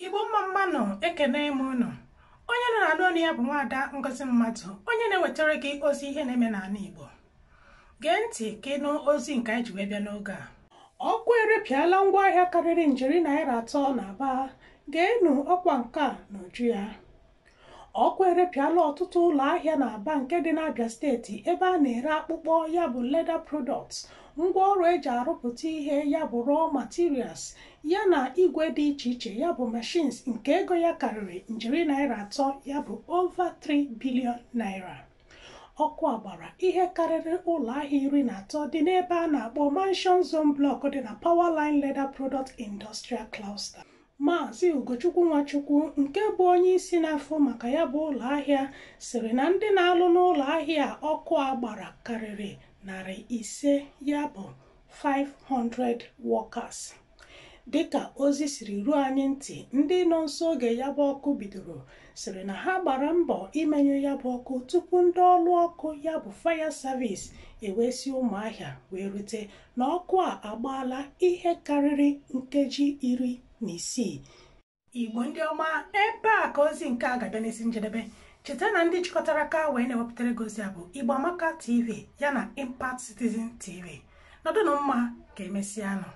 Igbo mma mma nụ, ekene m unu. Onye nọ na ọnụ ya bụ nwaada Ngozi Mmadụ, onye na-ewetara gị ozi ihe na-eme n'ala Igbo. Gee ntị ka ịnụ ozi nke anyị ji wee bịa n'oge a. Ọkụ erepịala ngwaahịa karịrị njeri naira 3 n'Aba. Geenụ ọkwa nke a n'uju ya. Ọkụ erepịala ọtụtụ ụlọ ahịa n'Aba nke dị n'Abia Steeti, ebe a na-ere akpụkpọ, ya bụ leather products, ngwaọrụ eji arụpụta ihe, ya bụ raw materials, ya na igwe dị iche iche, ya bụ machines, nke ego ya karịrị njeri naira 3, ya bụ over 3 billion naira. Ọkụ a gbara ihe karịrị ụlọ ahịa 13 dị n'ebe a na-akpọ Mansion Zone Block dị na Powerline Leather Product Industrial Cluster. Maazị Ugochukwu Nwachukwu, nke bụ onye isi na-afụ maka ya bụ ụlọ ahịa, sịrị na ndị na-alụ n'ụlọ ahịa ọkụ a gbara karịrị 500, ya bụ 500 workers. Dịka ozi siri ruo anyị ntị, ndị nọ nso oge ya bụ ọkụ bidoro sịrị na ha gbara mbọ imenyụ ya bụ ọkụ tupu ndị ọrụ ọkụ, ya bụ fire service, ewee si Ụmụahịa wee rute, na ọkụ a agbaala ihe karịrị nkeji 16. Igbo ndị ọma, ebe a ka ozi nke a ga-abịa n'isi njedebe. Cheta na ndị jikọtara aka wee na-ewepụtara gị ozi a bụ Igbo Amaka TV ya na Impact Citizen TV. Nọdụnụ mma, ka emesịanụ.